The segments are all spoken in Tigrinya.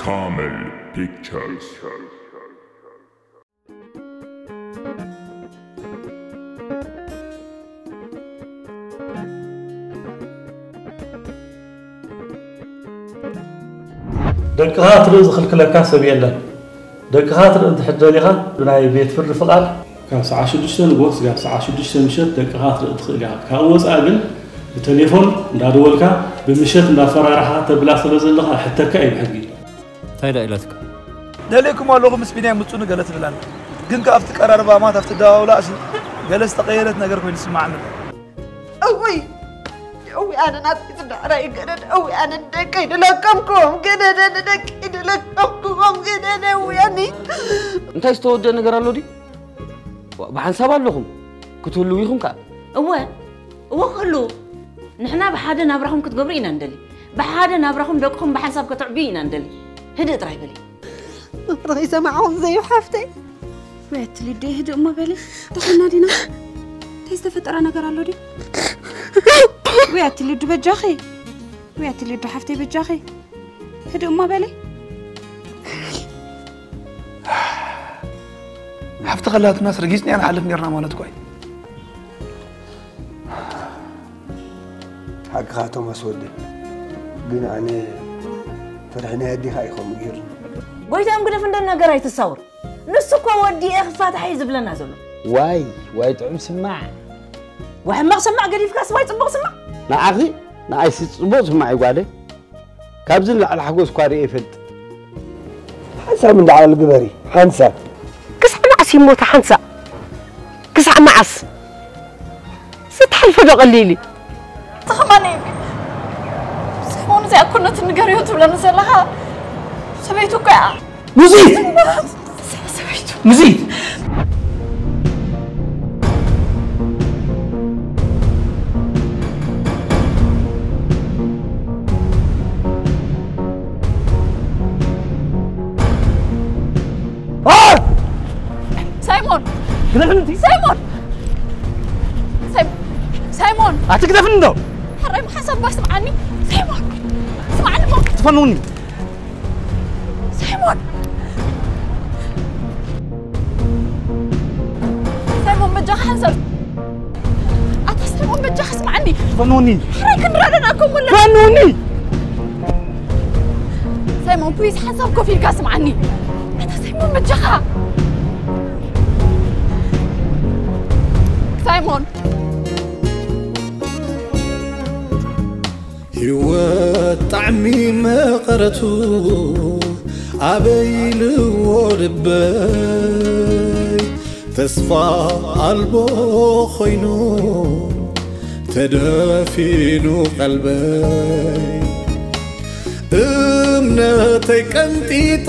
Camel Pictures. ደቅኻ ትርኢ ዝኽልክለካ ሰብ የለን። ደቅኻ ትርኢ እንድሕር ደሊኻ ብናይ ቤት ፍርዲ ፍቓድ ካብ ሰዓት ሽዱሽተ ንግሆ ስጋብ ሰዓት ሽዱሽተ ምሸት ደቅኻ ትርኢ ትኽእል ኢኻ። ካብኡ ወፃኢ ግን ብቴሌፎን እንዳደወልካ ብምሸት እንዳፈራራሕኻ ተብላ ስለ ዘለኻ ይሕተካ እዩ ብሕጊ። እንታይ ደኣ ኢላትካ? ደሊእኩም ኣለኹ ምስ ቢንያም ምጹኒ ገለ ትብል ኣላ። ግን ከኣ ኣብቲ ቀራርባ ማለት ኣብቲ ኣደዋውላ እሲ ገለ ዝተቐየረት ነገር ኮይኑ ይስምዓኒ ኣሎ። እውይ እውይ ኣነ ናተይ ዝዳዕራ ይገደድ እውይ ኣነ ንደቀይ ድለቀምኩም ገደደ ንደቀይ ድለቀምኩም ገደደ እውይ ኣኒ እንታይ ዝተወደአ ነገር ኣሎ ድዩ? ብሓንሳብ ኣለኹም ክትህልዉ ኢኹም ከኣ። እወ እወ ክህልዉ ንሕና ብሓደ ናብራኹም ክትገብሩ ኢና ንደሊ። ብሓደ ናብራኹም ደቅኹም ብሓንሳብ ከተዕብዩ ኢና ንደሊ። ህድእ ጥራይ በሊ። ርኺ ሰማዕኹም ዘዩ ሓፍተይ ወይ ኣቲ ሊዱ ህድእ እሞ በሊ። ደኸና ዲና እንታይ ዝተፈጠረ ነገር ኣሎ ድዩ? ወይ ኣቲ ሊዱ በጃኺ ወይ ኣቲ ሊዱ ሓፍተይ በጃኺ ህድእ እሞ በሊ። ሓፍቲ ከላትናስ ረጊጽና ንሓልፍ ኔርና ማለት እኮ እዩ። ሓቅኻ ቶማስ ወደይ፣ ግን ኣነ ፍርሒ ናይ ኣዴኻ እዩ ከምኡ ገይሩኒ። ጎይትኦም ግደፍ እንደ ነገር ኣይትሳውር። ንሱ እኮ ወዲኤ ክፋታሕ እዩ ዝብለና ዘሎ። ዋይ ዋይ ጥዑም ስማዕ። ወሕማቕ ስማዕ ገዲፍካስ ዋይ ጽቡቕ ስማዕ። ንዓኺ ንዓይሲ ጽቡቕ ስማዕ እዩ ጓለይ። ካብዚ ንላዕሊ ሓጎስ እኳ ርእየ ይፈልጥ። ሓንሳብ እንዳዓል ግበሪ ሓንሳብ። ክሳዕ መዓስ ይሞታ ሓንሳእ? ክሳዕ መዓስ? ዝተሓልፈ ዶ ቀሊል እዩ? ተኸማኒ ሰሞኑ እዚኣ እኮ ነቲ ንገርዮ ትብለኒ ዘለኻ ሰበይቱ እኮ እያ። ሙዚት! ሰበይቱ ሙዚት! ሳይሞን ግደፍኒ እንዲ ሳይሞን ሳይሞን ሳይሞን ኣቲ ግደፍኒ እንዶ ሕራይ ሓሳብ ባ ስምዓኒ ሳይሞን ስምዓኒ ሞ ትፈንውኒ ሳይሞን ሳይሞን በጃኻ ሓንሳብ ኣታ ሳይሞን በጃኻ ስምዓኒ ትፈንውኒ ሕራይ ክንራደና እኮ ሙላ ፈንውኒ ሳይሞን ፕሊዝ ሓንሳብ ኮፍ ኢልካ ስምዓኒ ኣታ ሳይሞን በጃኻ ሳይሞን ህይወት ጣዕሚ መቐረቱ ኣበይ ኢልዎ ልበይ ተስፋ ኣልቦ ኮይኑ ተደፊኑ ቀልበይ እምነተይ ቀንጢጠ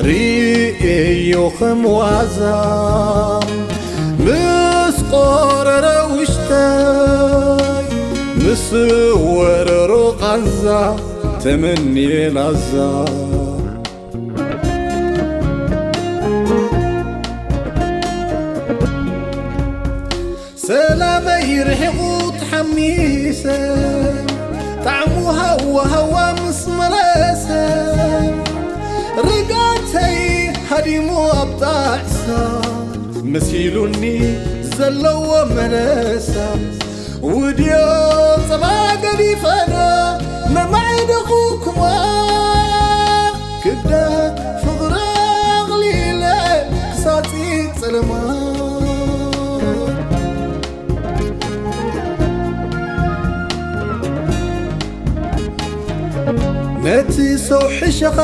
ርእየዮ ከም ዋዛ ምስ ቆረረ ውሽጠይ ምስ ወረሮ ቃንዛ ተመንየ ላዛ ሰላመይ ርሒቑ ተሓሚሰ ጣዕሙ ሃዋ ሃዋ ምስ መለሰ ርጋተይ ሃዲሙ ኣብ ጣዕሳ መሲሉኒ ዘለዎ መለሳ ውድዮ ጸባ ገዲፈዶ መማዕደኹኩማ ክብደት ፍቕሪ ኣቕሊለ ክሳጺ ጸለማ ነቲ ሰው ሕሸኻ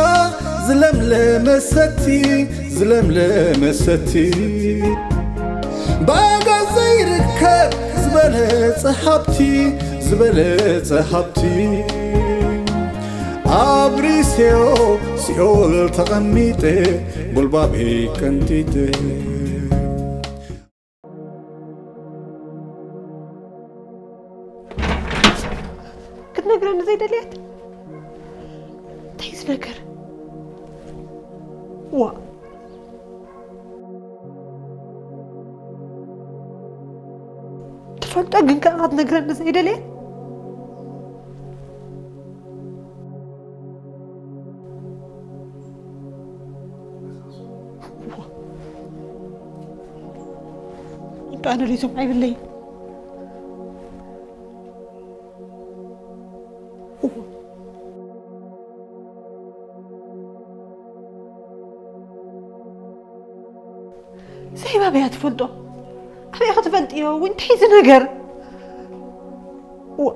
ዝለምለመ ሰቲ ዝለምለመ ሰቲ ባጋ ዘይርከብ ዝበለጸ ሃብቲ ዝበለጸ ሃብቲ ኣብሪሴዮ ሲኦል ተቐሚጠ ጉልባበይ ቀንጢጠ ክትነግረኒ ዘይደልያት እንታይ ዝነገር ዋ ትፈልጦ ግን ከኣ ክትነግረኒ ዘይደልያት ኣነ ሪዞም ኣይብለይ። ዘይባብ እያ ትፈልጦ። ኣበይ ክትፈልጥዮ? እንታይ እዚ ነገር? ዋ።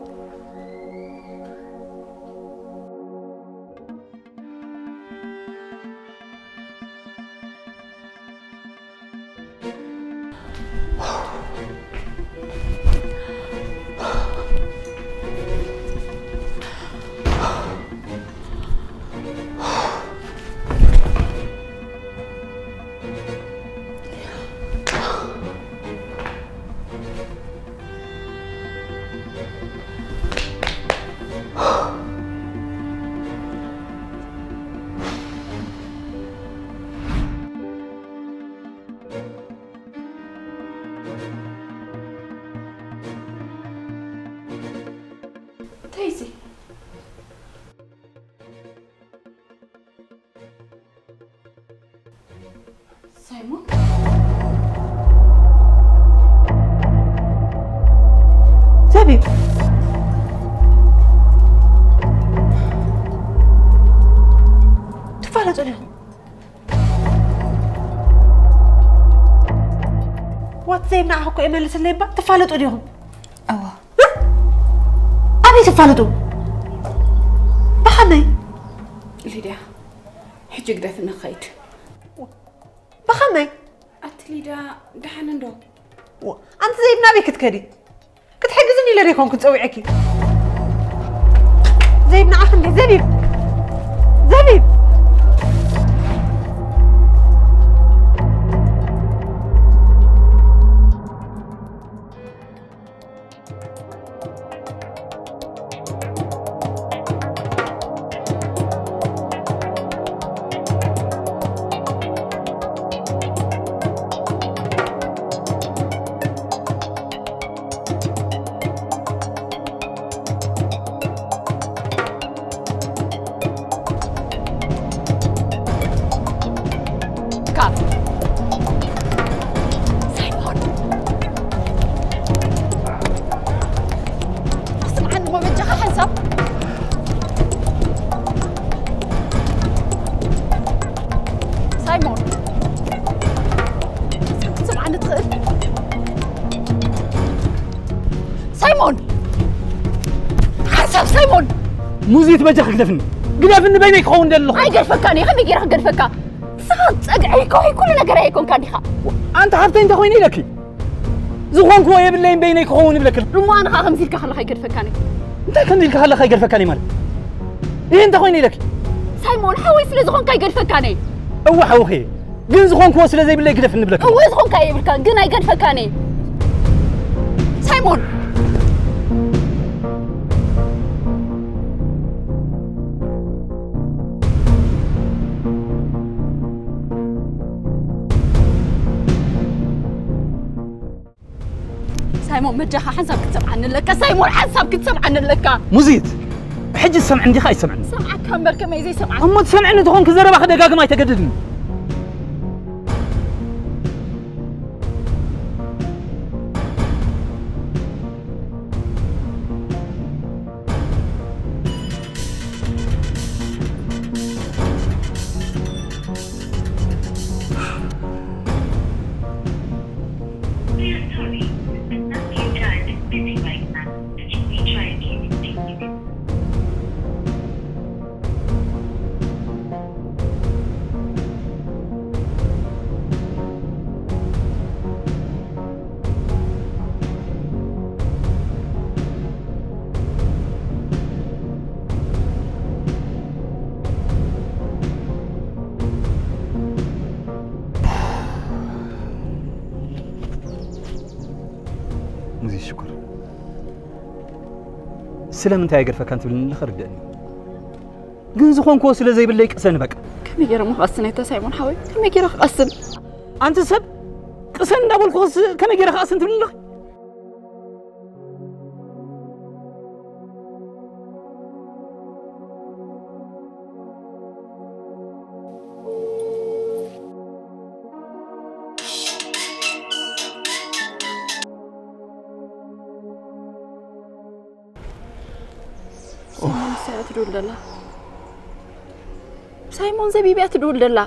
እንታይ እዚ? ሳይሞን? ዘቢብ፣ ትፋለጡ ዲኹም? ዋት ዘይናዓኹ እኮ የመልስለይ እባ። ትፋለጡ ዲኹም? እዋ። ኣበይ ትፋለጡ? ብኸመይ? ሊድያ፣ ሕጂ ግደፍ፣ ንኸይድ። ብኸመይ? ኣቲ ሊዳ፣ ደሓን እንዶ? ዋ፣ ኣንቲ ዘይብ፣ ናበይ ክትከዲ? ክትሕግዝኒ ኢለ ዶ ኣይኮንኩን ጸዊዐኪ? ዘይብ፣ ንዓኺ እንዴ? ዘቢብ! ዘቢብ! ካብ ሳይሞን፣ ስምዓኒ እሞ በጃኻ ሓንሳብ። ሳይሞን፣ ስምዓኒ ትኽእል? ሳይሞን! ሓንሳብ ሳይሞን! ሙዚት በጃ ክግደፍኒ። ግደፍኒ በይነይ ክኸውን ደለኹ። ኣይገድፈካን እየ። ከመይ ገይረ ክገድፈካ? ንስኻ ጸግዒ ከውሒ ኩሉ ነገር ኣይኮንካን ዲኻ? ኣንቲ ሓፍተይ እንተ ኮይነ ኢለኪ። ዝኾንክዎ የብለይን በይነይ ክኸውን ይብለኪ። እሞ ኣነ ኸኣ ከምዚ ኢልካ ከለኻ ኣይገድፈካን እየ። እንታይ ከምዚ ኢልካ ከለኻ ኣይገድፈካን እየ ማለት? ይህ እንተ ኮይነ ኢለኪ። ሳይሞን ሓወይ ስለ ዝኾንካ ኣይገድፈካን እየ። እወ ሓውኺ እየ። ግን ዝኾንክዎ ስለ ዘይብለይ ግደፍኒ እብለኪ። እወ ዝኾንካ የብልካን፣ ግን ኣይገድፈካን እየ። ሳይሞን! ሳይሞን፣ በጃኻ ሓንሳብ ክትሰምዓኒ ኣለካ። ሳይሞን፣ ሓንሳብ ክትሰምዓኒ ኣለካ። ሙዚት፣ ሕጂ ትሰምዕኒ ዲኻ ኣይትሰምዕኒ? ሰምዓካ እምበር ከመይ ዘይሰምዓካ? እሞ ትሰምዕኒ ተኾንኪ ዘረባኺ ደጋግም ኣይተገድድኒ። We are sorry, but the number you dialed is busy right now. Could you please try again in a few minutes? ሙዚ ሽኩር፣ ስለምንታይ ኣይገድፈካን ትብልኒ ኣለኺ ርድእኒ። ግን ዝኾንክዎ ስለ ዘይብለይ ቅሰኒ በቃ። ከመይ ገይረ እሞ ክቐስን እየ ሳይሞን ሓወይ? ከመይ ገይረ ክቐስን? ኣንቲ ሰብ ቅሰን እንዳበልኩኽስ ከመይ ገይረ ክቐስን ትብልኒ ኣለኺ? ሳይሞን፣ ንሳ እያ ትድውል ደላ። ሳይሞን፣ ዘቢብ እያ ትድውል ደላ።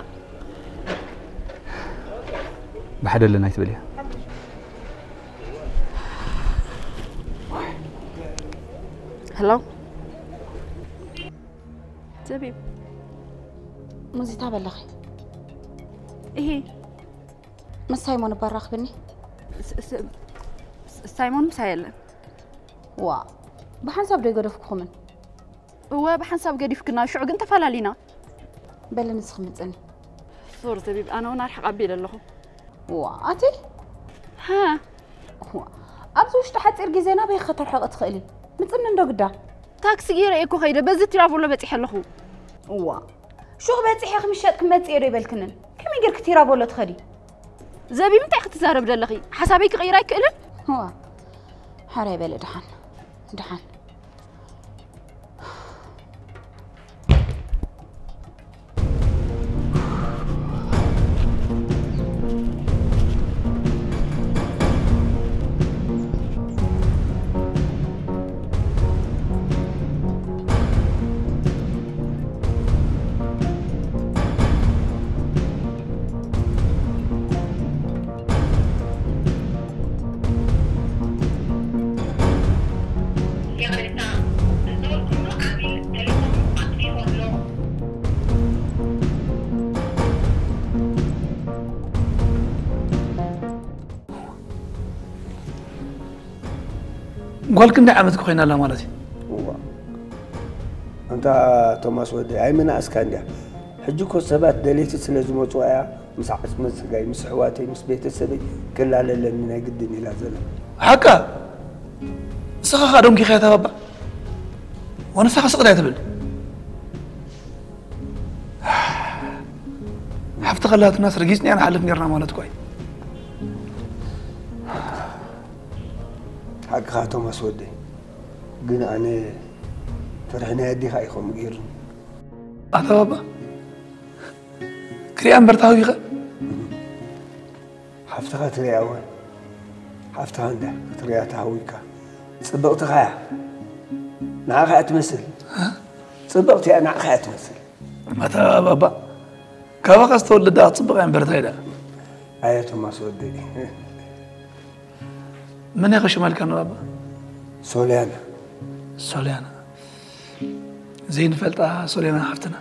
ብሓደ ኣለና ኣይትበልያ። ሄሎ፣ ዘቢብ። ሙዚታ በለኺ። እሂ። ምስ ሳይሞን እባ ኣራኽብኒ። ስ-፣ ስ-፣ ስ-፣ ሳይሞን ምሳይ የለን። ዋ፣ ብሓንሳብ ዶ ይገደፍኩኹምን? እወ፣ ብሓንሳብ ገዲፍክና፣ ሽዑ ግን ተፈላሊና። በሊ ንስኺ ምጽኒ። ሶሪ ዘቢብ፣ ኣነ እውን ኣርሕቕ ኣቢለ ኣለኹ። ዋ፣ ኣቲ? ሃ? ዋ፣ ኣብዚ ውሽጢ ሓጺር ግዜ ናበይ ከተርሕቒ ትኽእሊ? ምጽኒ እንዶ ግዳ። ታክሲ ገይረ እየ እኮ ከይደ፣ በዚ ቲራቮሎ በጺሐ ኣለኹ። እዋ፣ ሹቕ በጺሐ ክምሸጥ ክመጽእ እየ ዶ ይበልክንን? ከመይ ጌርኪ ቲራቮሎ ትኸዲ? ዘቢብ፣ እንታይ ክትዛረብ ደለኺ? ሓሳበይ ክቕይር ኣይክእልን? እዋ፣ ሓራይ በሊ፣ ደሓን፣ ደሓን። ይቕሬታ፣ ዝደወልኩሉ ዓሚል ቴሌፎኑ ኣጥፊኡ ኣሎ። ጓል ክንደይ ዓመት ኮይና ኣላ ማለት እዩ? እዋ። ኣንታ ቶማስ ወደይ፣ ኣይመናእስካ እንድያ። ሕጂ እኮ ሰባት ደለይቲ ስለ ዝመጹ እያ፣ ምስ ዓጽመ ስጋይ፣ ምስ ኣሕዋተይ፣ ምስ ቤተሰበይ ክላለለኒ ናይ ግድን ኢላ ዘላ። ሓቃ? ንስኻ ኸኣ ዶንኪኻ እያ ታባባ? ወንሳኻ ስቕ ዳይ ትብል? ሓፍቲ ከላትናስ ረጊጽና ኢና ንሓልፍ ኔርና ማለት እኮ እዩ። ሓቅኻ ቶማስ ወደይ፣ ግን ኣነ ፍርሒ ናይ ኣዴኻ እዩ ከምኡ ገይሩኒ። ኣታ ባባ፣ ክሪኣ እምበር ተሃዊኸ? ሓፍትኻ ትሪኣ እወ። ሓፍትኻ እንዳ ክትሪኣ ተሃዊካ። ጽብቕትኻ እያ። ንዓኻ እያ ትመስል። እ? ጽብቕቲ እያ፣ ንዓኻ እያ ትመስል። ኣታ ባባ፣ ካባኻ ዝተወልድ ደኣ ጽቡቕ እያ እምበር እንታይ ደኣ? ኣየ ቶማስ ወደይ። መን ኢኻ ሽማ ኢልካና ባባ? ሶልያና። ሶልያና። ዘይንፈልጣ ሶልያና ሓፍትና።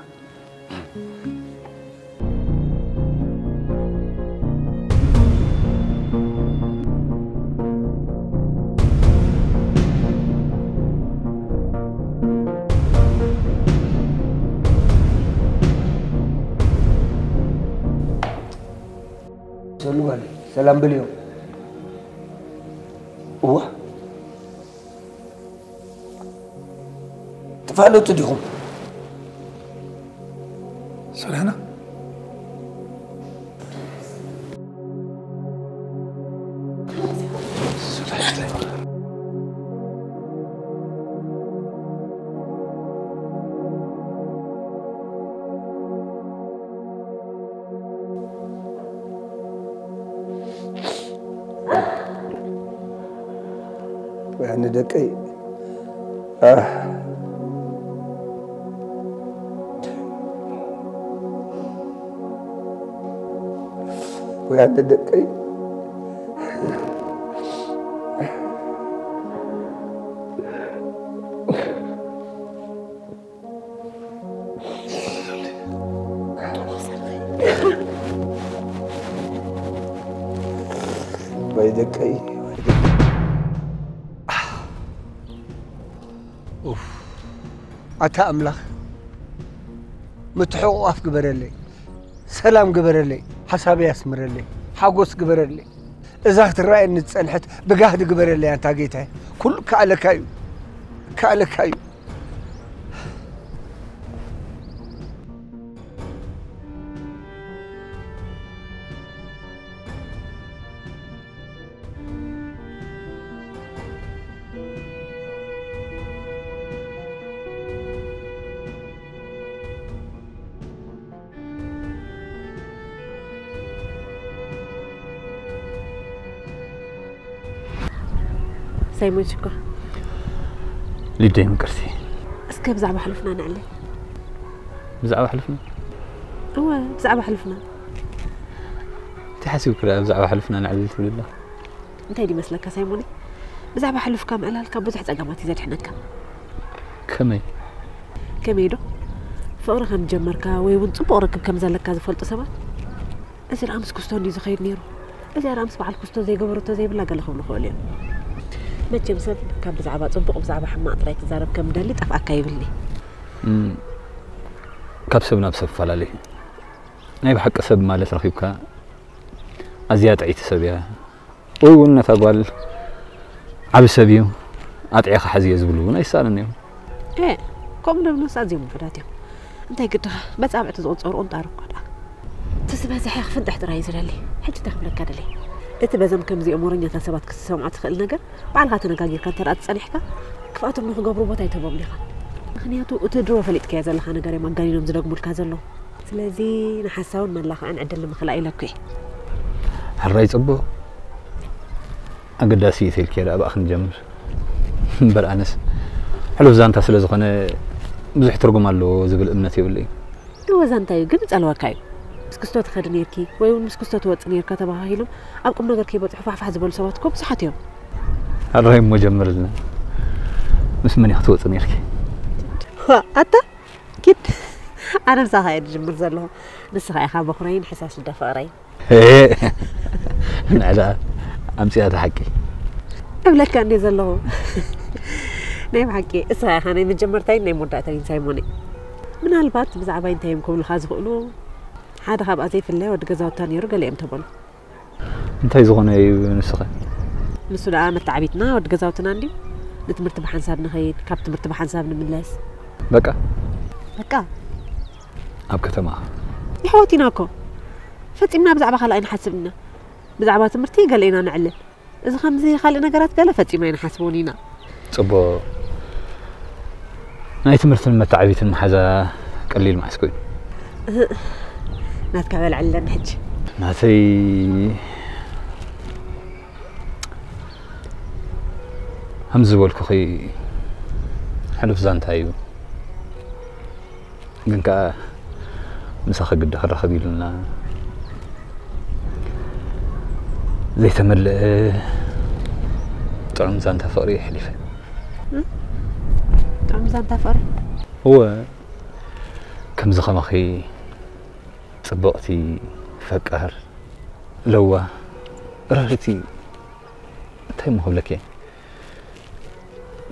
ሰሉ ጓለይ፣ ሰላም በልዮም። እዋ፣ ትፋለጡ ዲኹም? ሶልያና? ወይ ኣነ ደቀይ። ኣህ። ወይ ኣነ ደቀይ። ወይ ደቀይ፣ ወይ ደቀይ። ኡፍ። ኣታ ኣምላኽ፣ ምትሕቑቓፍ ግበረለይ፣ ሰላም ግበረለይ፣ ሓሳበይ ኣስምረለይ፣ ሓጎስ ግበረለይ። እዛ ክትረኣየኒ ዝጸንሐት ብጋህዲ ግበረለይ ኣንታ ጌታየ። ኩሉ ከኣለካ እዩ፣ ከኣለካ እዩ። ሳይሞን ሽኮር። ሊደይ ምቅርቲ። እስኪ እስከ ብዛዕባ ሕሉፍና ንዕልል። ብዛዕባ ሕሉፍና? እወ፣ ብዛዕባ ሕሉፍና። እንታይ ሓሲብኪ ደኣ ብዛዕባ ሕሉፍና ንዕልል ትብሊ ኣለኺ? እንታይ ድመስለካ ሳይሞነይ? ብዛዕባ ሕሉፍካ ምዕላልካ ብዙሕ ጸገማት እዩ ዘድሕነካ። ከመይ? ከመይ ዶ? ፍቕሪ ከም ጀመርካ ወይ እውን ጽቡቕ ርክብ ከም ዘለካ ዝፈልጡ ሰባት፣ እዚ ደኣ ምስ ኩስቶ እንድዩ ዝኸይድ ነይሩ። እዚኣ ደኣ ምስ በዓል ኩስቶ ዘይገበረቶ ዘይብላ ገለ ክብሉ ይኽእሉ እዮም። መቸም ሰብ ካብ ብዛዕባ ጽቡቕ ብዛዕባ ሕማቕ ጥራይ ትዛረብ ከም ደሊ ጠፍኣካ ይብልኒ። እም፣ ካብ ሰብ ናብ ሰብ ይፈላለ እዩ። ናይ ብሓቂ ሰብ ማለት ረኺብካ ኣዝያ ጥዕይቲ ሰብ እያ። ወይ እውን ነታ ጓል ዓቢ ሰብ እዩ ኣጥዒኻ ሓዝዮ ዝብሉ እውን ኣይሰኣንን እዮም። ኤ፣ ከምኡ ደብሉስ ኣዝዮም ውሑዳት እዮም። እንታይ ግድኻ፣ በጻብዕቲ ዝቑጸሩ ቁንጣሮ እኳ ደኣ። እቲ ዝበዝሐ ክፍንጥሕ ጥራይ እዩ ዝደሊ። ሕጂ እንታይ ክብለካ ደልየ? እቲ በዞም ከምዚኦም ወረኛታት ሰባት ክትሰምዖ ትኽእል ነገር፣ ባዕልኻ ተነጋጊርካ እንተ ደኣ ተጸኒሕካ፣ ክፍኣቶም ንኽገብሩ ቦታ ኣይትህቦምን ኢኻ። ምኽንያቱ፣ እቲ ድሮ ፈሊጥካዮ ዘለኻ ነገር እዮም ኣጋኒኖም ዝደግሙልካ ዘለዉ። ስለዚ ንሓሳውን መላኽዕን ዕድል ንምኽላእ ኢለኩ እየ። ሕራይ ጽቡቕ። ኣገዳሲ እዩ ተልክዮ ደኣ ብኣኺ ንጀምር። እምበር ኣነስ ሕሉፍ ዛንታ ስለ ዝኾነ ብዙሕ ትርጉም ኣለዎ ዝብል እምነት የብለይን። እወ ዛንታ እዩ፣ ግን ይጸልወካ እዩ። ምስ ክስቶ ትኸዲ ነይርኪ ወይ እውን ምስ ክስቶ ትወጺ ነይርካ ተባሃሂሎም ኣብ ቁም ነገር ከይበጽሑ ፋሕፋሕ ዝበሉ ሰባት እኮ ብዙሓት እዮም። ሕራይ እሞ ጀምርልና። ምስ መን ኢኺ ትወጺ ነይርኪ? ዋ፣ ኣታ ኪድ፣ ኣነ ምሳኻ እየ ዝጅምር ዘለኹ። ንስኻ ኢኻ በኹረይን ሕሳስ እንደ ፍቕረይን። ንዕዳ ኣምጺኣታ ሓቂ። እብለካ እንደ ዘለኹ። ናይ ብሓቂ፣ እስኻ ኢኻ ናይ መጀመርታይን ናይ መወዳእታይን ሳይሞነይ። ምናልባት ብዛዕባይ እንታይ እዮም ክብሉኻ ዝኽእሉ? ሓደ ካብኣ ዘይፍለይ ወዲ ገዛውታ ነይሩ ገለ እዮም ተበሉ። እንታይ ዝኾነ እዩ ንስኸ? ንሱ ደኣ መተዓቢትና ወዲ ገዛውትና እንድዩ። ንትምህርቲ ብሓንሳብ ንኸይድ፣ ካብ ትምህርቲ ብሓንሳብ ንምለስ። በቃ? በቃ። ኣብ ከተማ? የሕዋት ኢና እኮ። ፈጺምና ብዛዕባ ካልእ ኣይንሓስብን ኢና። ብዛዕባ ትምህርቲ ገለ ኢና ንዕልል። እዚ ከምዚ ካልእ ነገራት ገለ ፈጺምና ኣይንሓስቦን ኢና። ጽቡቕ። ናይ ትምህርትን መተዓቢትን መሓዛ ቀሊል መዓስ ኮይኑ? እህ፣ ናትካ በልዐለኒ ሕጂ። ናተይ ከምዚ ዝበልኩኺ ሕሉፍ ዛንታ እዩ። ግን ከኣ ምሳኺ ግዲ ክራኸብ ኢሉና ዘይተመልአ ጥዑም ዛንታ ፍቕሪ የሕሊፈ። እም? ጥዑም ዛንታ ፍቕሪ? እወ፣ ከምዚ ከማኺ ጽብቕቲ፣ ፈቃር፣ ለዋ፣ ርህርቲ፣ እንታይ እሞ ክብለኪ እየ?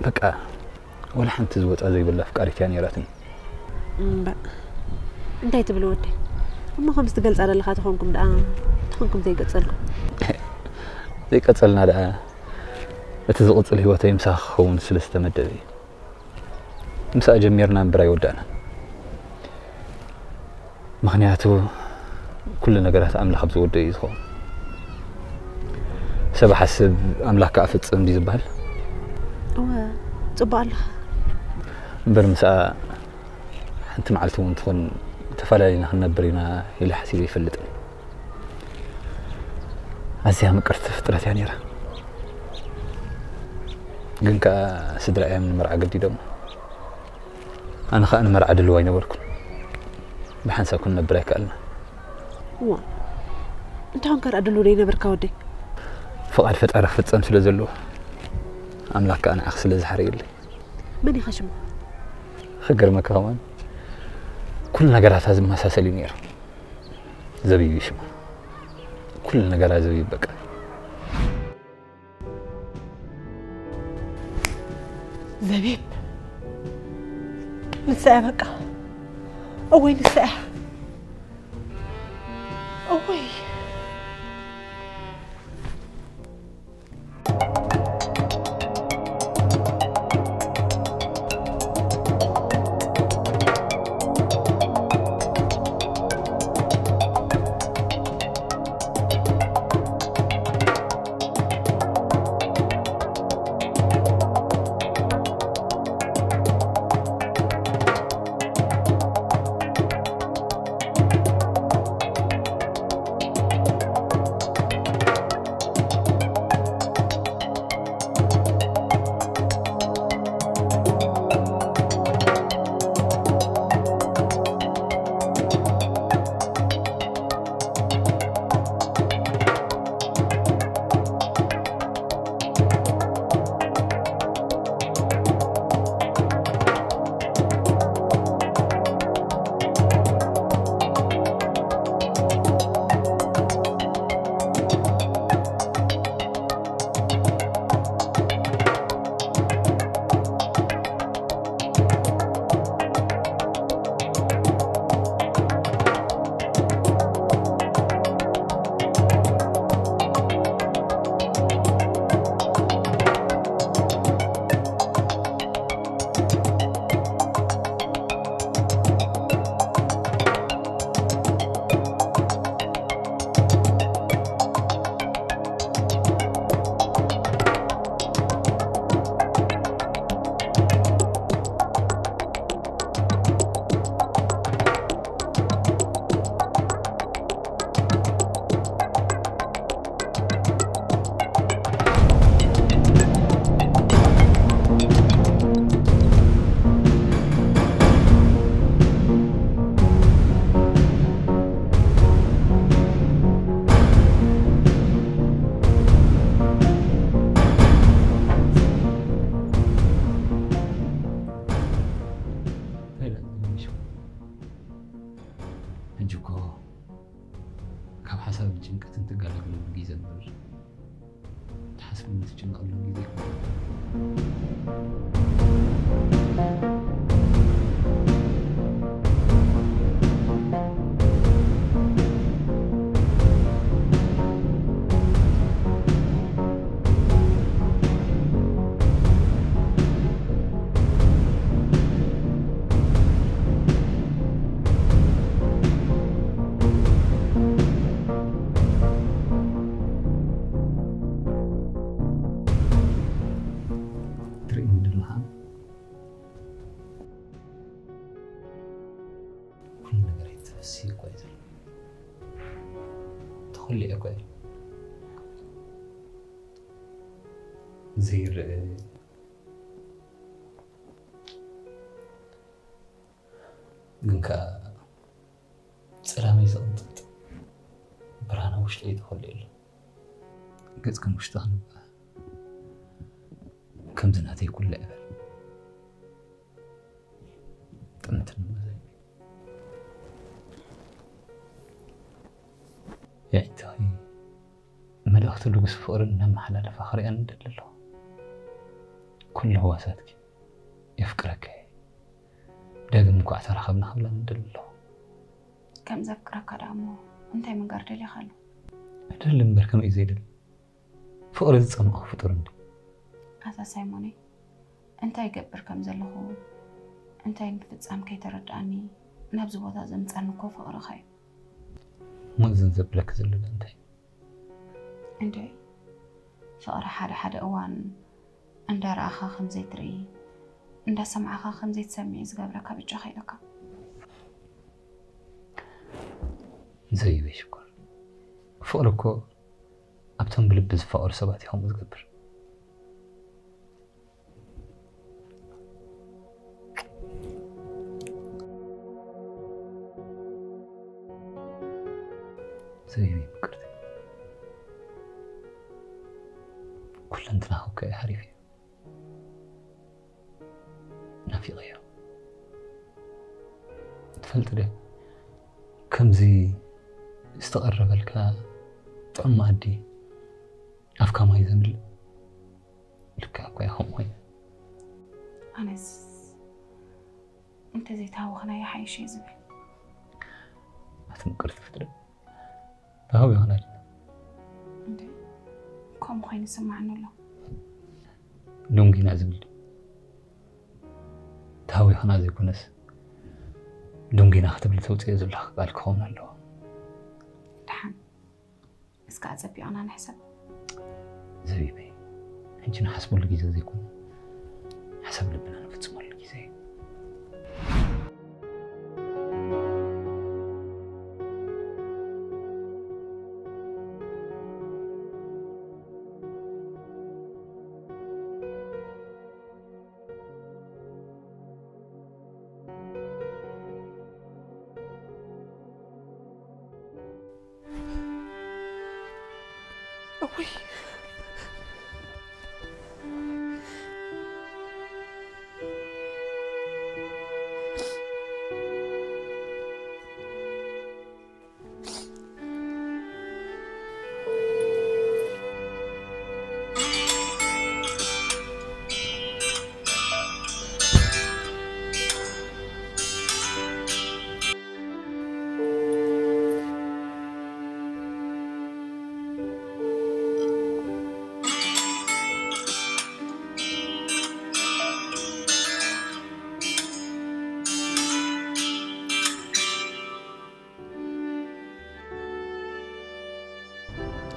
በቃ፣ ወላ ሓንቲ ዝወጻ ዘይብላ ኣፍቃሪት እያ ነይራትኒ። እምባ፣ እንታይ ትብል ወደይ? እሞ ከምዚ ትገልጻ ዘለኻ ተኾንኩም ደኣ፣ ተኾንኩም ዘይቀጸልኩም? ዘይቀጸልና ደኣ፣ እቲ ዝቕጽል ህይወተይ ምሳኺ ክኸውን ስለ ዝተመደበ እዩ። ምስኣ ጀሚርና እምበር ኣይወዳእናን። ምኽንያቱ ኩሉ ነገራት ኣምላኽ ኣብ ዝወደኦ እዩ ዝኸውን። ሰብ ሓስብ ኣምላኽ ከኣ ፍጽም ድዩ ዝበሃል? እወ፣ ጽቡቕ ኣለኻ። እምበር ምስኣ ሓንቲ መዓልቲ እውን ትኹን ተፈላለዩና ክንነብር ኢና ኢለ ሓሲበ ኣይፈልጥን። ኣዝያ ምቅርቲ ፍጥረት እያ ነይራ። ግን ከኣ ስድራ እዮም ንመርዓ ገዲዶሞ። ኣነ ከኣ ንመርዓ ድልው ኣይነበርኩን። ብሓንሳብ ክንነብር ኣይከኣልና። እዋ፣ እንታይ ኮንካ ደኣ ድልው ዘይነበርካ ወደይ? ፍቓድ ፈጣሪ ክፍጸም ስለ ዘለዎ፣ ኣምላኽ ከኣ ንዓኺ ስለ ዝሓረየለይ። መን ኢኻ ሽሙ? ክገርመካ ከማን፣ ኩሉ ነገራታ ዝመሳሰል እዩ ነይሩ። ዘቢብ እዩ ሽማ። ኩሉ ነገራ ዘቢብ በቃ። ዘቢብ። ንሳ እያ በቃ። እወይ ንሳ እያ። እወይ። ሕጂ እኮ ካብ ሓሳብን ጭንቀትን ትገላገለሉ ግዜ እምበር፣ ትሓስብን ትጭነቕሉን ግዜ ኣይኮነን። ትርእይኒ ዘለኻ ኩሉ ነገረይ ተፈሲሑ እኮ እዩ ዘሎ። ተኾሊዐ እኮ እየ። ዘይረአ ግን ከኣ ጸላመይ ዝቕንጥጥ ብርሃን ኣብ ውሽጠይ ተኾሊዑ ኣሎ። ገጽክን ውሽጥኽን እባ ከምዚ ናተይ ኩልዕ በል። ጥምትን እሞ ዘይ-፣ የዒንትኺ መልእኽቲ ልጉስ ፍቕርን እናመሓላለፋ ክርእየን እደሊ ኣለኹ። ኩሉ ህዋሳትኪ የፍቅረኪ እየ። ዳግም እንኳዕ ተራኸብና ክብለን እደሊ ኣለኹ። ከም ዘፍቅረካ ደኣ እሞ እንታይ ምንጋር ደሊኻ ኣሎ? እደሊ እምበር ከመይ እዩ ዘይደሊ? ፍቕሪ ዝጸምኦ ፍጡር እንዲ። ኣታ ሳይሞነይ፣ እንታይ ይገብር ከም ዘለኹ፣ እንታይ ምፍጻም ከይተረድኣኒ ናብዚ ቦታ ዘምጻኒ እኮ ፍቕርኻ እዩ። እሞ እዘን ዘብለኪ ዘሎ እንታይ? እንድዒ፣ ፍቕሪ ሓደ ሓደ እዋን እንዳረኣኻ ከም ዘይትርኢ፣ እንዳሰማዕኻ ከም ዘይትሰምዕ እዩ ዝገብረካ፣ በጃኻ ኢለካ። ዘይበይ ሽኮር፣ ፍቕሪ እኮ ኣብቶም ብልቢ ዝፋቐሩ ሰባት እዩ ከምኡ ዝገብር። ዘይበይ ምቅርቲ፣ ኩለንትናኺ እኮ እዩ ሓሪፍ እዩ። ናፊቐዮ። ትፈልጢ ዶ? ከምዚ ዝተቐረበልካ ጥዑም መኣዲ ኣፍካ ማይ ዘምልእ። ልክዕ እኮ እያ ከምኡ ኮይና። ኣነስ እንተዘይተሃወኽና ይሓይሽ እየ ዝብል። ኣቲ ምቅርቲ ፍጥረት፣ ተሃዊኽና ዲና? እንዴ፣ ከምኡ ኮይኑ ይስማዓኒ ኣሎ። ዶንጊና ዝብል ድዩ? ተሃዊኽና ዘይኮነስ፣ ዶንጊና ክትብል ተውፅኦ ዘለኻ ቃል ክኸውን ኣለዎ። ደሓን፣ እስከ ኣፀቢቕና ንሕሰብ። ዘቢበይ፣ ሕጂ ንሓስበሉ ግዜ ዘይኮነ፣ ሓሳብ ልብና ንፍፅመሉ ግዜ እዩ። እውይ።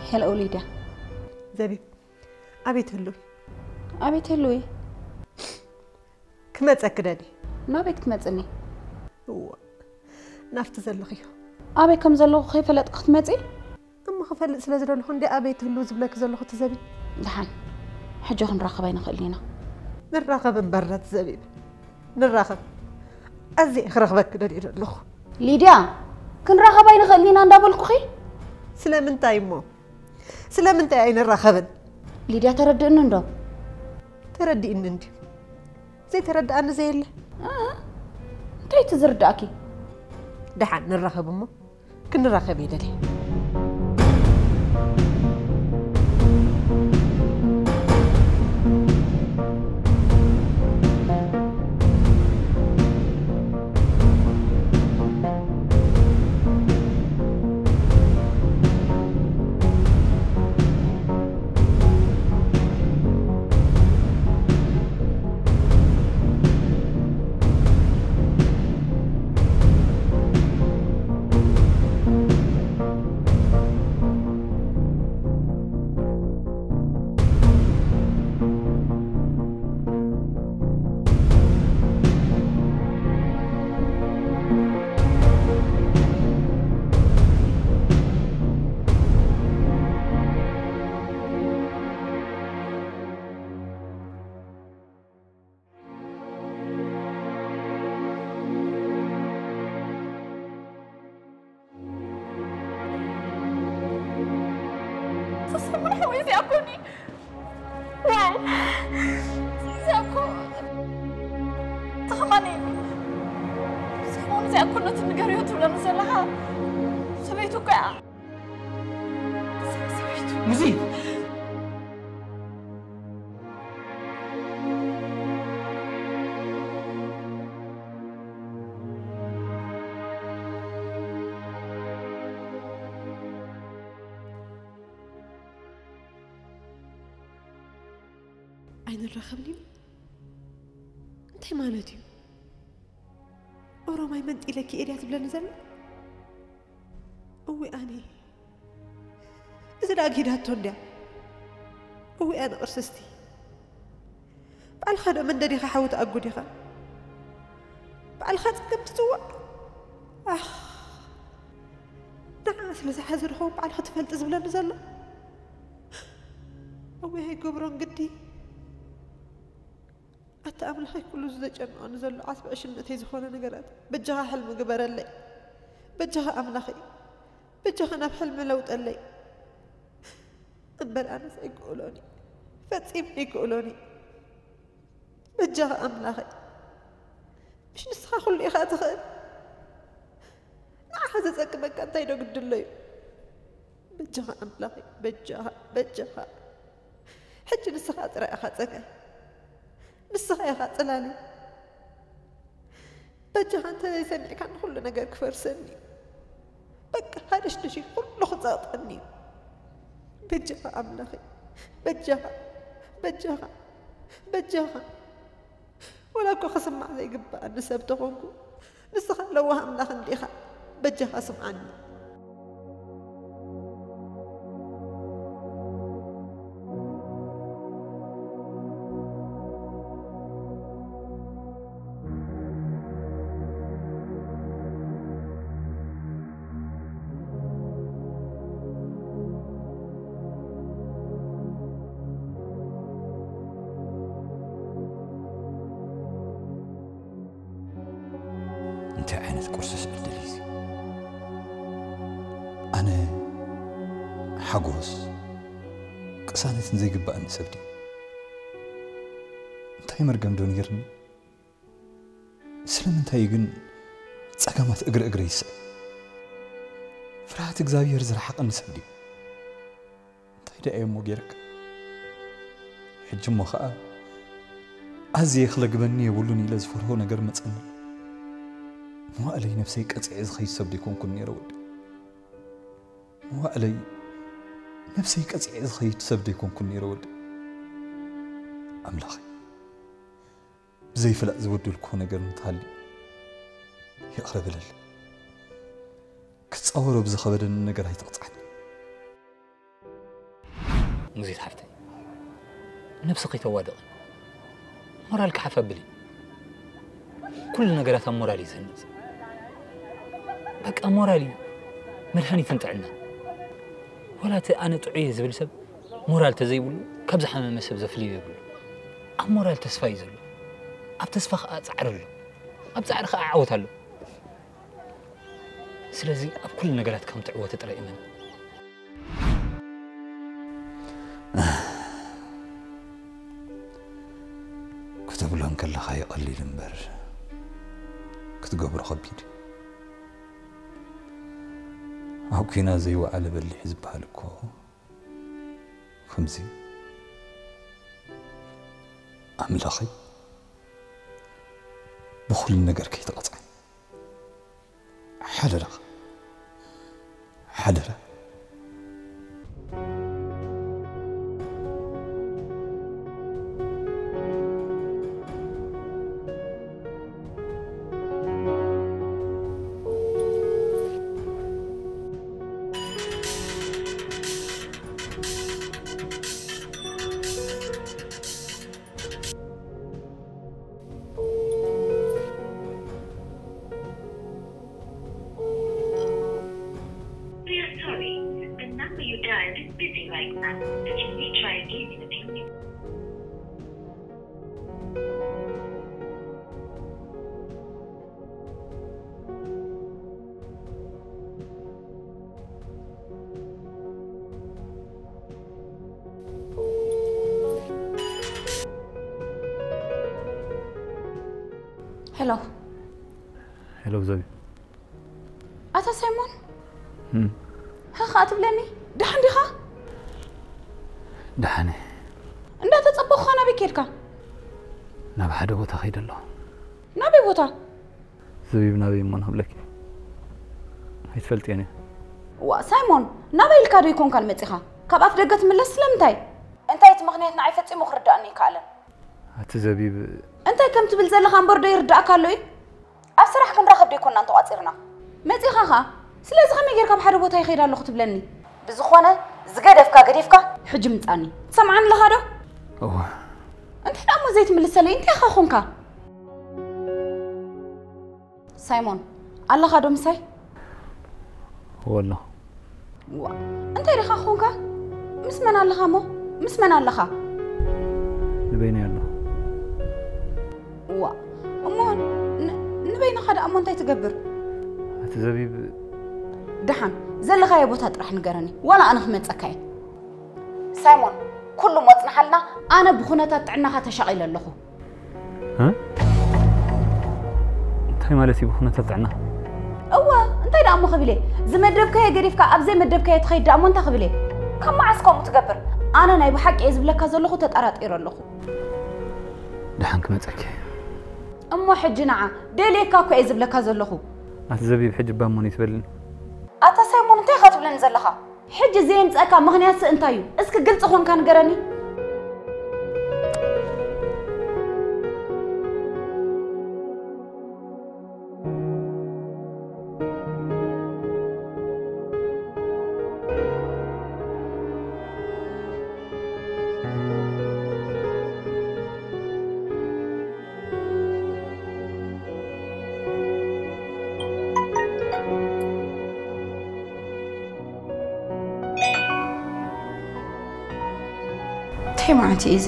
ሄሎ ሊድያ። ዘቢብ፣ ኣበይ ትህልዊ? ኣበይ ትህልዊ? ክመጸኪ ደልየ። ናበይ ክትመጽኒ? እዋ፣ ናብቲ ዘለኽዮ። ኣበይ ከም ዘለኹ ከይፈለጥኩ ክትመጺ? እሞ ክፈልጥ ስለ ዝደለኹ እንዲ ኣበይ ትህልዊ ዝብለኪ ዘለኹ፣ እቲ ዘቢብ። ደሓን፣ ሕጂ ክንራኸብ ኣይንኽእልን ኢና። ንራኸብ እምበር፣ እቲ ዘቢብ። ንራኸብ። ኣዝየ ክረኽበኪ ደልየ ዘለኹ። ሊድያ፣ ክንራኸብ ኣይንኽእልን ኢና እንዳበልኩኺ። ስለምንታይ እሞ? ስለምንታይ ኣይንራኸብን? ሊድያ፣ ተረድእኒ እንዶ? ተረዲእኒ እንድዩ። ዘይተረድኣኒ ዘየለ። እ? እንታይ እቲ ዝርዳእኪ? ደሓን ንራኸብ እሞ፣ ክንራኸብ እየ ደልየ። ተሰሙን ሓወይ እዚኣ እኮ እኒ-፣ ዋው! እዚኣ እኮ ተኸማኒ። ሰሙን እዚኣ እኮ ነቲ ንገርዮ ትብለኒ ዘለኻ ሰበይቱ እኮ እያ። ሰበይቱ። ሙዚ! ኣይንራኸብን ኢና? እንታይ ማለት እዩ? ኦሮማይ መንጢለኪ እየ ድያ ትብለኒ ዘላ? እዊ ኣነ፣ እዚ ደኣ ጊዳቶ እንድያ። እዊ ኣነ ቅርስስቲ። ባዕልኻ ዶ መንደዲኻ ሓዊ ትኣጉድ ኢኻ? ባዕልኻ ጸገም ትጽዋዕ? ኣኽ፣ ንዓ ስለ ዝሓዘ ድኸውን ባዕልኻ ትፈልጢ ዝብለኒ ዘሎ? እዊ ኣይገብሮን ግዲ። ኣታ ኣምላኸይ፣ ኩሉ እዚ ዘጨንቐኒ ዘሎ ዓስቢ ዕሽነተይ ዝኾነ ነገራት በጃኻ ሕልሚ ግበረለይ። በጃኻ ኣምላኸይ፣ በጃኻ ናብ ሕልሚ ለውጠለይ። እምበር ኣነስ ኣይክእሎን እዩ፣ ፈጺመ ኣይክእሎን እዩ። በጃኻ ኣምላኸይ፣ ምሽ ንስኻ ኩሉ ኢኻ ትኽእል። ንዓኻ ዘጸግመካ እንታይ ዶ ግድሎ እዩ? በጃኻ ኣምላኸይ፣ በጃኻ፣ በጃኻ። ሕጂ ንስኻ ጥራይ ኢኻ ጸገም። ንስኻ ኢኻ ጽላሊ። በጃኻ እንተ ዘይሰሚዕካ ንኹሉ ነገር ክፈርሰኒ እዩ። በቃ ሃደሽደሽ ኢሉ ኩሉ ክጸቕጠኒ እዩ። በጃኻ ኣምላኸይ፣ በጃኻ፣ በጃኻ፣ በጃኻ። ወላ እኮ ክስማዕ ዘይግብኣኒ ሰብ ተኾንኩ፣ ንስኻ ለዋህ ኣምላኽ እንዲኻ፣ በጃኻ ስምዓኒ። እንታይ ዓይነት ቁርስስ ዕድል እዩ እዚ? ኣነ ሓጎስ ቅሳነትን ዘይግባኣኒ ሰብ ድየ? እንታይ መርገም ዶ ነይርኒ? ስለምንታይ እዩ ግን ጸገማት እግሪ እግሪ ይስዕብ? ፍርሃት እግዚኣብሔር ዝረሓቐኒ ሰብ ድየ? እንታይ ደኣ እየ እሞ ገይረካ? ሕጂ እሞ ኸኣ ኣዝየ ክለግበኒ የብሉን ኢለ ዝፈርሆ ነገር መጸኒ። መዋእለይ ነብሰይ ቀጺዐ ዝኸይድ ሰብ ደይኮንኩን ነይረ ወዲ። መዋእለይ ነብሰይ ቀጺዐ ዝኸይድ ሰብ ደይኮንኩን ነይረ ወዲ። ኣምላኸይ፣ ብዘይፍላጥ ዝበደልኩዎ ነገር እንተሃልዩ ይቕረ በለለይ። ክጻወሮ ብዝኸበደኒ ነገር ኣይትቕጽዓኒ። ሙዚት ሓፍተይ፣ ነብስኺ ተዋድቒ፣ ሞራልኪ ሓፍ ኣብሊ። ኩሉ ነገራት ኣብ ሞራል እዩ ዝህነጽ። በቃ ሞራል እዩ መድሃኒትን ጥዕና። ወላ እቲ ኣነ ጥዑይ እየ ዝብል ሰብ ሞራል ተዘይብሉ ካብ ዝሓመመ ሰብ ዘፍልዮ የብሉ። ኣብ ሞራል ተስፋ እዩ ዘሎ። ኣብ ተስፋ ኸኣ ጻዕሪ ኣሎ። ኣብ ጻዕሪ ኸኣ ዓወት ኣሎ። ስለዚ ኣብ ኩሉ ነገራት ከም ትዕወቲ ጥራይ እመን። ክትብሎ እንከለኻ ይቐሊል እምበር ክትገብሮ ከቢድ። ኣብ ኲናት ዘይወዓለ በሊሕ ዝበሃል እኮ ከምዚ ኣምላኸይ ብኹሉ ነገር ከይተቐጽዐ ሓደራ ሓደራ። We are sorry, the number you dialed is busy right now, but you may try again in a few minutes. ሄሎ። ሄሎ፣ ዘቢ። ኣታ ሳይሞን? እም። ሃኻ ትብለኒ? ደሓን ዲኻ? ደሓን እየ። እንዳተጸበኹኻ ናበይ ከድካ? ናብ ሓደ ቦታ ከይደ ኣለኹ። ናበይ ቦታ? ዘቢብ ናበይ እሞ ንኽብለኪ? ኣይትፈልጥዮን እየ። ዋ፣ ሳይሞን፣ ናበይ ኢልካ ዶ ኣይኮንካን መጺኻ? ካብ ኣፍ ደገ ትምለስ ስለምንታይ? እንታይ እቲ ምኽንያት ንዓይ ፈጺሙ ክርድኣኒ ኣይከኣለን። ኣቲ ዘቢብ። እንታይ ከም ትብል ዘለኻ እምበር ዶ ይርድኣካ ኣሎ እዩ? ኣብ ስራሕ ክንራኸብ ዶ ኣይኮንናን ተቋጺርና? መጺኻ ኸኣ፣ ስለዚ ከመይ ጌርካ ኣብ ሓደ ቦታ ይኸይድ ኣለኹ ትብለኒ? ብዝኾነ፣ ዝገደፍካ ገዲፍካ፣ ሕጂ ምጻኒ። ትሰምዓኒ ኣለኻ ዶ? እወ። እንታይ ደኣ እሞ ዘይትምልሰለይ? እንታይ ኢኻ ኾንካ? ሳይሞን፣ ኣለኻ ዶ ምሳይ? እወ ኣለኹ። ዋ፣ እንታይ ዲኻ ኾንካ? ምስ መን ኣለኻ እሞ? ምስ መን ኣለኻ? ንበይነይ ኣለኹ። ዋ፣ እሞ ን-፣ ንበይንኻ ደኣ እሞ እንታይ ትገብር? ኣቲ ዘቢብ። ደሓን፣ ዘለኻዮ ቦታ ጥራሕ ንገረኒ፣ ዋላ ኣነ ክመጸካ እየ። ሳይሞን፣ ኩሉ እሞ ጽንሓልና፣ ኣነ ብኹነታት ጥዕናኻ ተሻቒለ ኣለኹ። እ? እንታይ ማለት እዩ ብኹነታት ጥዕና? እወ፣ እንታይ ደኣ እሞ ክብል እየ? ዝመደብካዮ ገዲፍካ ኣብ ዘይመደብካዮ ትኸይድ ደኣ እሞ እንታይ ክብል እየ? ካብ መዓስ ከምኡ ትገብር? ኣነ ናይ ብሓቂ እየ ዝብለካ ዘለኹ ተጠራጢረ ኣለኹ። ደሓን ክመጸኪ። እሞ ሕጂ ንዓ፣ ደልየካ እኮ እየ ዝብለካ ዘለኹ። ኣቲ ዘቢብ ሕጂ እባ እሞ ነይትበልኒ። ኣታ ሳይሞን እንታይ ኢኻ ትብለኒ ዘለኻ? ሕጂ ዘየምጸእካ ምኽንያትሲ እንታይ እዩ? እስኪ ግልጺ ኾንካ ንገረኒ። እንታይ ማለት እዩ እዚ?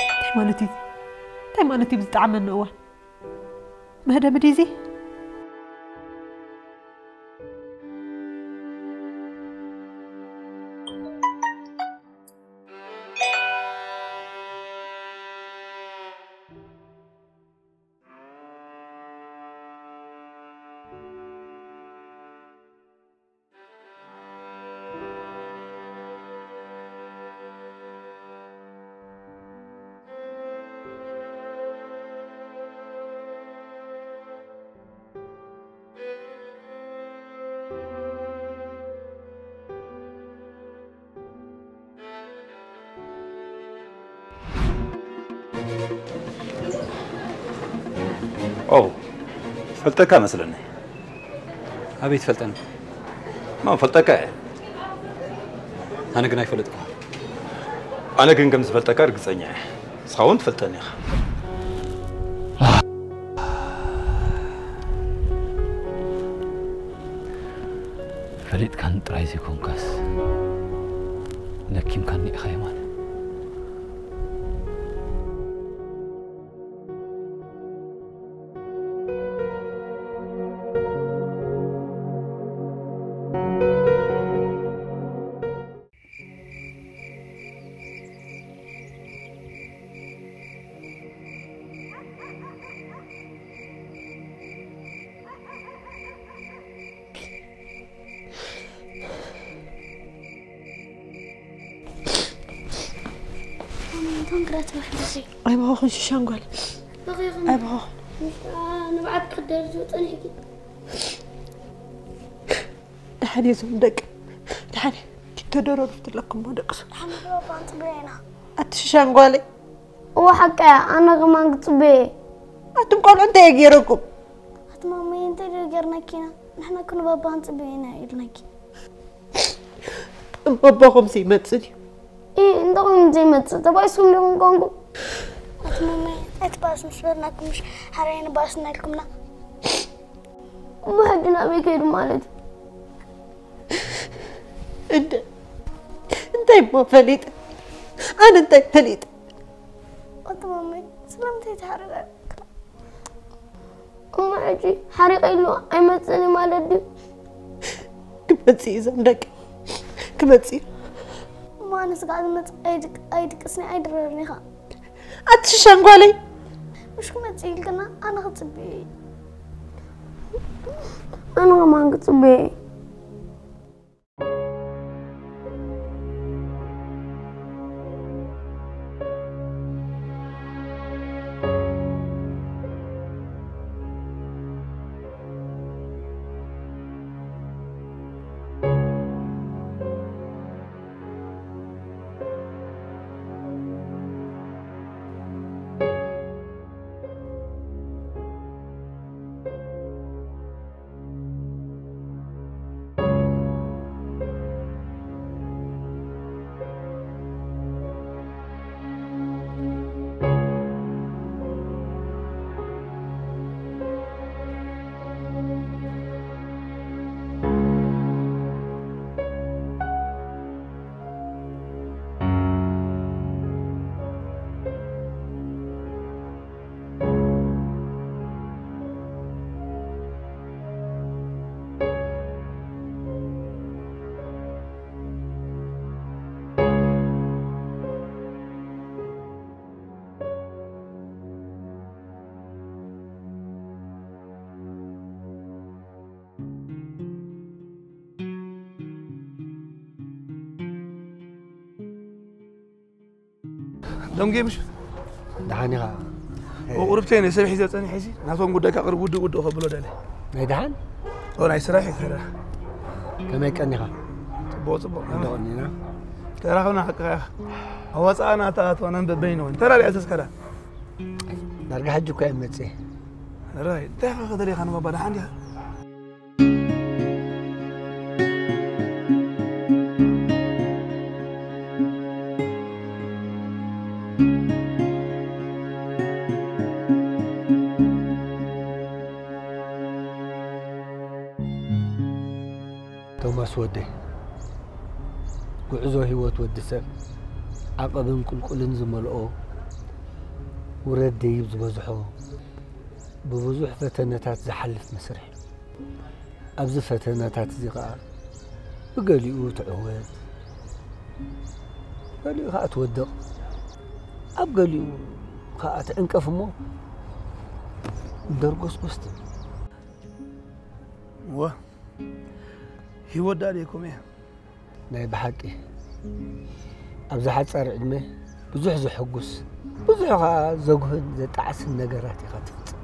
እንታይ ማለት እዩ? እንታይ ማለት እዩ? ብዝጠዓመኒ እዋን መህደሚ ድዩ እዚ? ኦ፣ ፈልጠካ መስለኒ። ኣበይ ትፈልጠኒ? ማ ፈልጠካ እየ። ኣነ ግን ኣይፈለጥኩ። ኣነ ግን ከም ዝፈልጠካ ርግጸኛ እየ። ንስኻ እውን ትፈልጠኒ ኢኻ። ፈሊጥካኒ ጥራይ ዘይኮንካስ ለኪምካኒ ኢኻ የማነ። ኮንግራት በክልሲ ኣይበኸኹን ሽሻን ጓል በኺኹም ኣይበኸኹን ንብዓት ክደርዙ ጸኒሕኪ ደሓን እየ ዞም ደቂ ደሓን እየ ተደረሩ ፍትለኩም ደቅሱ ሓምዶ ባንጽ ብሬና ኣቲ ሽሻን ጓለይ እወ ሓቀያ ኣነ ከማን ክጽበየ ኣቱም ቆልዑ እንታይ እየ ገይረኩም ኣቲ ማመይ እንታይ ዶ ገርናኪና ንሕና ክንባባ ክንጽበየና ኢልናኪ እምበቦኹም ዘይመጽእ ድዩ እ እንተኾይኑ ዘይመጽእ ተባይስኩም ዲኹም ኮንኩም ኣቲ ማመይ ኣቲ ባስ ምስ በልናኩም ምሽ ሓራይ ንባስ እናልኩምና እሞ ሕጂ ናበይ ከይዱ ማለት እዩ እንደ እንታይ እሞ ፈሊጠ ኣነ እንታይ ፈሊጠ ኣቲ ማመይ ስለምንታይ ተሓረቀ እሞ ሕጂ ሓሪቀ ኢሉ ኣይመጽእን እዩ ማለት ድዩ ክመጽእ እዩ ዞም ደቂ ክመጽእ እዩ እሞ ኣነ ስጋዕ ዝመጽእ ኣይድቅስኒ ኣይድረርን ኢኻ ኣቲ ሽሻን ጓለይ ምሽ ክመጽእ ኢልክና ኣነ ክጽበየ እዩ ኣነ ከማን ክጽበየ እዩ ደንጉየ ምሽ ደሓን ኢኻ ቁርብተይ ነይ ሰብ ሒዘ ጸኒሐ ሲ ናቶም ጉዳይ ካቕርብ ውድእ ውድእ ከብሎ ደለ ናይ ደሓን ኦ ናይ ስራሕ ይከዳ ከመይ ቀኒኻ ጽቡቕ ጽቡቕ እንደቐኒና ተራኸብና ሓቅኻ ኢኻ ኣብ ወፃእና ተኣትዋና በበይኑ ተላልያ ተስከዳ ዳርጋ ሕጂ እኮ እየ መፅእ ራይ እንታይ ኢኻ ከተለይኻ ንባባ ደሓን ዲኻ ቶማስ ወደይ፣ ጉዕዞ ህይወት ወዲ ሰብ ዓቐብን ቁልቁልን ዝመልኦ፣ ውረድ ደይብ ዝበዝሖ፣ ብብዙሕ ፈተነታት ዝሓልፍ መስርሕ እዩ። ኣብዚ ፈተነታት እዚ ኸዓ ብገሊኡ ትዕወት፣ ገሊኡ ኸዓ ትወድቕ፣ ኣብ ገሊኡ ኸዓ ትዕንቀፍ እሞ እንደርጎስጎስ ትብል። እወ ህይወት ዳኣ ደይኮም እያ ናይ ብሓቂ ኣብዚ ሓጻር ዕድመ ብዙሕ ዘሐጉስ ብዙሕ ኸዓ ዘጉህን ዘጣዕስን ነገራት ኢኻ ትፍጽም።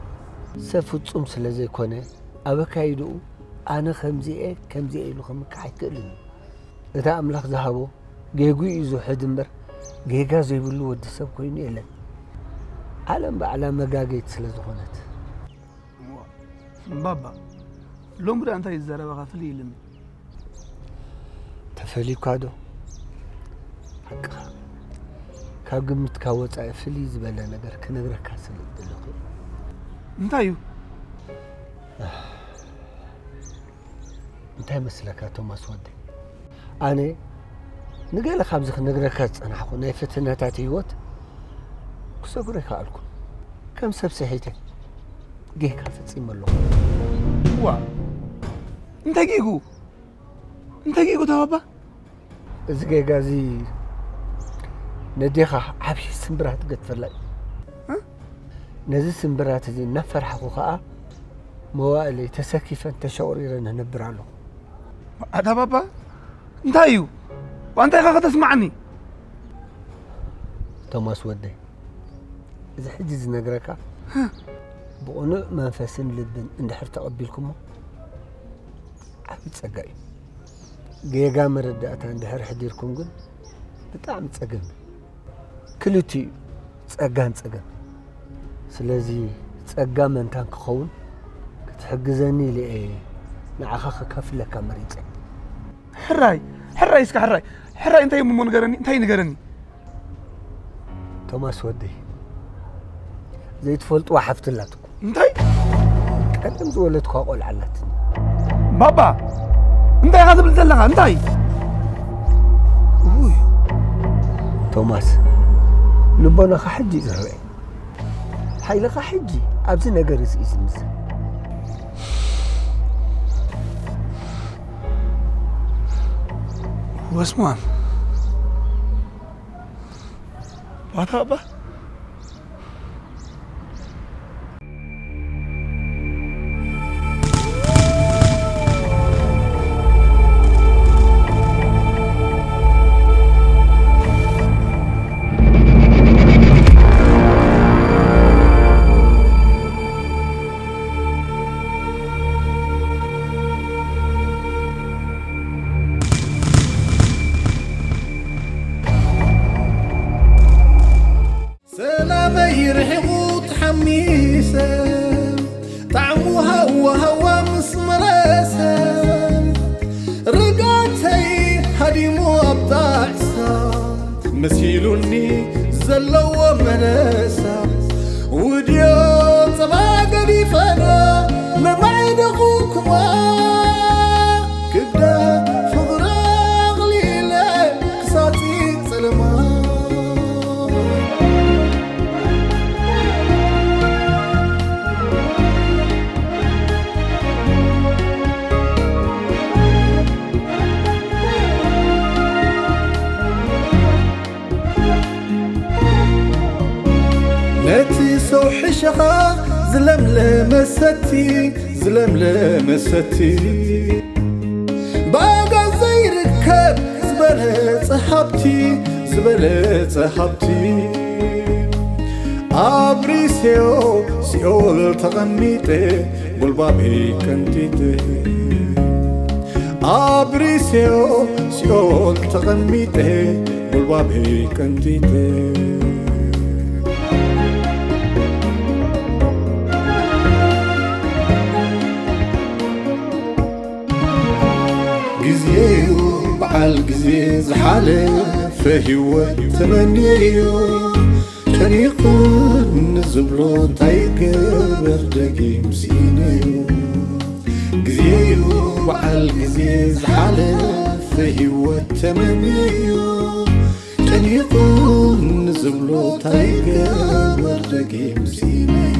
ሰብ ፍጹም ስለ ዘይኮነ ኣብ ኣካይድኡ ኣነ ከምዚ እየ ከምዚ እየ ኢሉ ክምክሕ ኣይክእልን እዩ። እቲ ኣምላኽ ዝሃቦ ጌጉ እዩ ዝውሕድ እምበር ጌጋ ዘይብሉ ወዲ ሰብ ኮይኑ የለን። ዓለም ባዕላ መጋገይት ስለ ዝኾነት። ባባ ሎሚ ዳ እንታይ ዝዘረበኻ ፍልይ ኢልኒ ተፈሊኳ ዶ ሓቅኻ ካብ ግምትካ ወፃኢ ፍልይ ዝበለ ነገር ክነግረካ ስለ ዝደለኹ እንታይ እዩ እንታይ መስለካ ቶማስ ወደይ? ኣነ ንገለ ካብዚ ክነግረካ ዝጸናሕኩ ናይ ፈተነታት ህይወት ክሰግሮ ይከኣልኩ። ከም ሰብ ስሒተ ጌጋ ፈጺመ ኣለኹ። ዋ፣ እንታይ ጌጉ? እንታይ ጌጉ ተባባ? እዚ ጌጋ እዚ ነዴኻ ዓብዪ ስምብራት ገድፈላ እዩ። እ? ነዚ ስምብራት እዚ እናፈራሕኩ ከኣ መዋእለይ ተሰኪፈን ተሸቑሪረን እነብር ኣለኹ። ኣታ ባባ፣ እንታይ እዩ? ዋንታ ኢኻ ከተስማዓኒ? ቶማስ ወደይ፣ እዚ ሕጂ ዝነግረካ ብቕኑዕ መንፈስን ልብን እንድሕር ተቐቢልኩሞ ዓቢ ጸጋ እዩ። ጌጋ መረዳእታ እንድሕር ሕዲርኩም ግን ብጣዕሚ ጸገም እዩ። ክልቲኡ ጸጋን ጸገም። ስለዚ ጸጋ መንታን ክኸውን ክትሕግዘኒ ኢለ እየ ንዓኻ ከካፍለካ መሪጸ። ሕራይ፣ ሕራይ እስከ ሕራይ፣ ሕራይ እንታይ እሞ ንገረኒ፣ እንታይ ንገረኒ? ቶማስ ወደይ፣ ዘይትፈልጥዋ ሓፍቲ ኣላትኩም። እንታይ? ቀደም ዝወለድኳ ቆልዓ ኣላትኒ። ባባ፣ እንታይ ኢኻ ትብል ዘለኻ? እንታይ? ውይ። ቶማስ፣ ልቦናኻ ሕጂ እዩ ዝርበ። ሓይልኻ ሕጂ ኣብዚ ነገር እዚ እዩ ዝምዘን። ወስማን። ባታ ኣባ። ሰላመይ ርሒቑ ተሓሚሰ፣ ጣዕሙ ሃዋ ሃዋ ምስ መለሰ፣ ርግኣተይ ሃዲሙ ኣብ ጣዕሳ፣ መሲሉኒ ዘለዎ መለሳ፣ ውድዮ ጸባ ገዲፈና፣ መማዕደኹኩማ፣ ክብደት ፍቕሪ ኣቕሊለ፣ ክሳጺ ጸለማ። ነቲ ሰው ሕሸኻ ዝለምለመ ሰቲ፣ ዝለምለመ ሰቲ። ብኣጋ ዘይርከብ ዝበለጸ ሃብቲ፣ ዝበለጸ ሃብቲ። ኣብሪሴዮ ሲኦል ተቐሚጠ፣ ጉልባበይ ቀንጢጠ። ኣብሪሴዮ ሲኦል ተቐሚጠ፣ ጉልባበይ ቀንጢጠ። ግዜዩ በዓል ግዜ ዝሓለፈ ህይወት ተመንየዮ። ጨኒቑ ንዝብሎ እንታይ ይገበር ደጊም ስኢነዮ። ግዜዩ በዓል ግዜ ዝሓለፈ ህይወት ተመንየዮ። ጨኒቑ ንዝብሎ እንታይ ይገበር ደጊም ስኢነዮ።